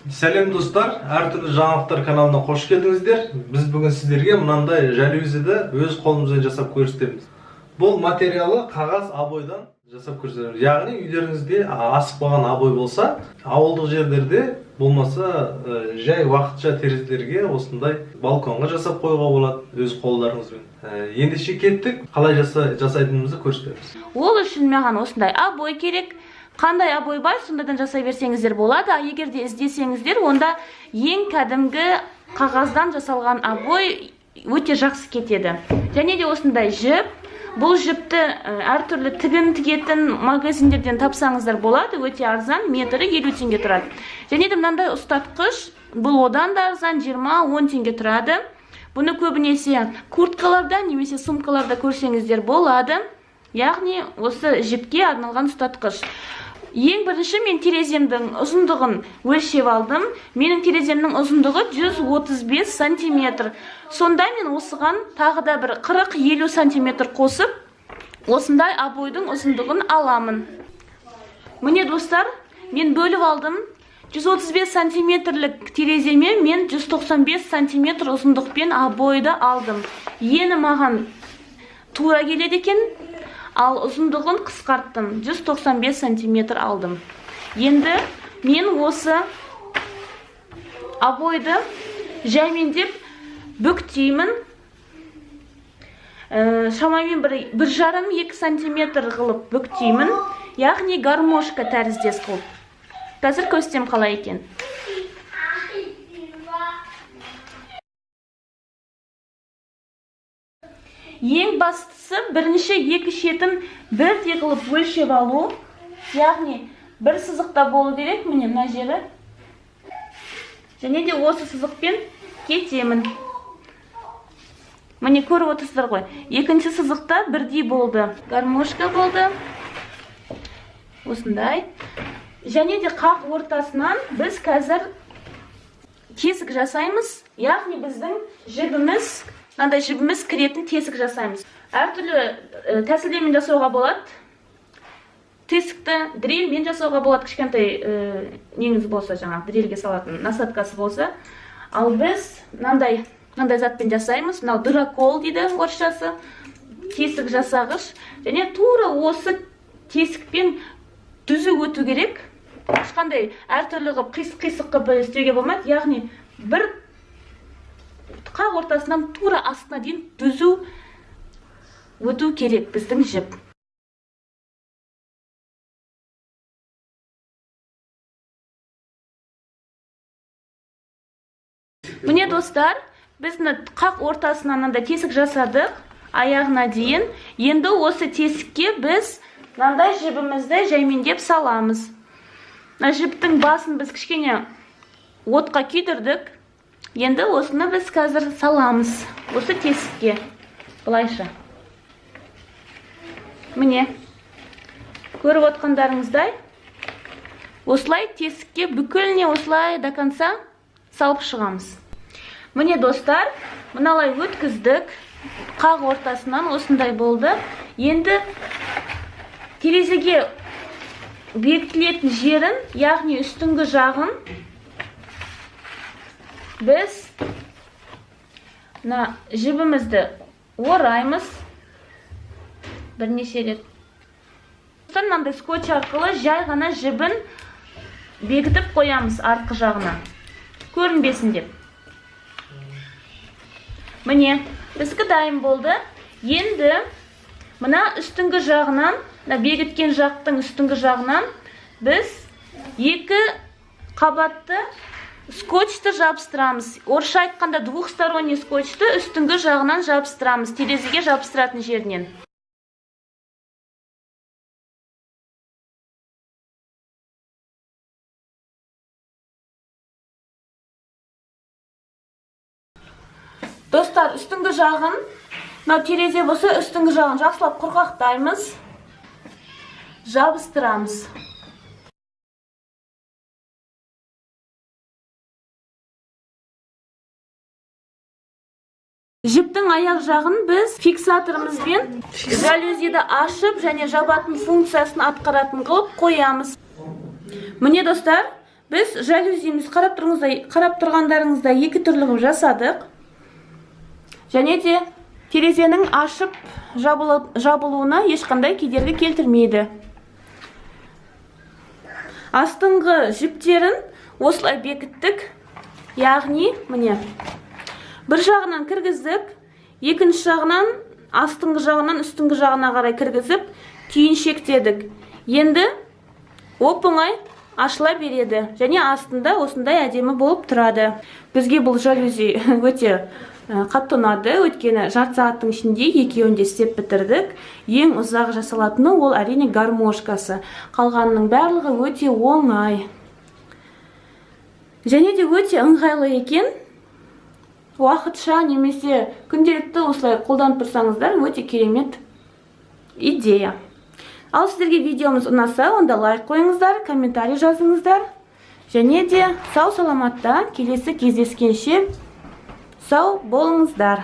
Сәлем, достар! Әртүрлі жаңалықтар каналына қош келдіңіздер. Біз бүгін сіздерге мынандай жалюзиді өз қолымызбен жасап көрсетеміз. Бұл материалы қағаз обойдан жасап көрсетеміз. Яғни үйлеріңізде асып қалған обой болса, ауылдық жерлерде болмаса, жай уақытша терезелерге, осындай балконға жасап қоюға болады өз қолдарыңызбен. Ендеше кеттік, қалай жасайтынымызды көрсетеміз. Ол үшін маған осындай обой керек. Қандай обой бар, сондайдан жасай берсеңіздер болады. А егер де іздесеңіздер, онда ең кәдімгі қағаздан жасалған обой өте жақсы кетеді. Және де осындай жіп. Бұл жіпті әртүрлі тігін тігетін магазиндерден тапсаңыздар болады, өте арзан, метрі 50 теңге тұрады. Және де мынандай ұстатқыш, бұл одан да арзан, 20-10 теңге тұрады. Бұны көбінесе курткаларда немесе сумкаларда көрсеңіздер болады. Яғни осы жіпке арналған ұстатқыш. Ең бірінші мен тереземдің ұзындығын өлшеп алдым. Менің тереземнің ұзындығы 135 сантиметр. Сонда мен осыған тағы да бір 40-50 сантиметр қосып, осындай обойдың ұзындығын аламын. Міне, достар, мен бөліп алдым. 135 сантиметрлік тереземе мен 195 сантиметр ұзындықпен обойды алдым. Ені маған тура келеді екен. Ал ұзындығын қысқарттым. 195 сантиметр алдым. Енді мен осы обойды жаймендеп бүктеймін. Шамамен бір жарым екі сантиметр қылып бүктеймін. Яғни гармошка тәріздес қылып. Қазір көрсетемін қалай екен. Ең бастысы бірінші екі шетін бірдей қылып өлшеп алу. Яғни бір сызықта болу керек, міне мына жері. Және де осы сызықпен кетемін. Міне көріп отырсыздар ғой. Екінші сызықта бірдей болды. Гармошка болды. Осындай. Және де қақ ортасынан біз қазір тесік жасаймыз. Яғни біздің жібіміз, мынандай жібіміз кіретін тесік жасаймыз. Әртүрлі тәсілдермен жасауға болады. Тесікті дрельмен жасауға болады, кішкентай неңіз болса, жаңағы дрельге салатын насадкасы болса. Ал біз мынандай затпен жасаймыз. Мынау дырокол дейді орысшасы. Тесік жасағыш. Және тура осы тесікпен түзу өту керек. Ешқандай әртүрлі қылып қисық-қисық қылып істеуге болмайды. Яғни бір қақ ортасынан тура астына дейін түзу өту керек біздің жіп. Міне, достар, біз мына қақ ортасынан мынандай тесік жасадық аяғына дейін. Енді осы тесікке біз мынандай жібімізді жаймендеп саламыз. Мына жіптің басын біз кішкене отқа күйдірдік. Енді осыны біз қазір саламыз осы тесікке. Былайша. Міне, көріп отқандарыңыздай, осылай тесікке бүкіліне осылай до конца салып шығамыз. Міне, достар, мыналай өткіздік. Қақ ортасынан осындай болды. Енді терезеге бекітілетін жерін, яғни үстіңгі жағын біз мына жібімізді ораймыз бірнеше рет. Сосын мынандай скотч арқылы жай ғана жібін бекітіп қоямыз артқы жағына, көрінбесін деп. Міне, біздікі дайын болды. Енді мына үстіңгі жағынан, мына бекіткен жақтың үстіңгі жағынан біз екі қабатты скотчты жабыстырамыз. Орысша айтқанда двухсторонний скотчты үстіңгі жағынан жабыстырамыз, терезеге жабыстыратын жерінен. Достар, үстіңгі жағын, мынау терезе болса, үстіңгі жағын жақсылап құрғақтаймыз, жабыстырамыз. Жіптің аяқ жағын біз фиксаторымызбен жалюзиді ашып және жабатын функциясын атқаратын қылып қоямыз. Міне, достар, Біз жалюзиміз, қарап тұрғандарыңыздай, екі түрлі қылып жасадық. Және де терезенің ашып жабылуына ешқандай кедергі келтірмейді. Астыңғы жіптерін осылай бекіттік. Яғни, міне, бір жағынан кіргіздік, екінші жағынан, астыңғы жағынан үстіңгі жағына қарай кіргізіп, түйіншектедік. Енді оп-оңай ашыла береді және астында осындай әдемі болып тұрады. Бізге бұл жалюзи өте қатты ұнады, өйткені жарты сағаттың ішінде екеуін де істеп бітірдік. Ең ұзақ жасалатыны ол, әрине, гармошкасы. Қалғанының барлығы өте оңай. Және де өте ыңғайлы екен. Уақытша немесе күнделікті осылай қолданып тұрсаңыздар, өте керемет идея. Ал сіздерге видеомыз ұнаса, онда лайк қойыңыздар, комментарий жазыңыздар. Және де сау саламатта келесі кездескенше сау болыңыздар.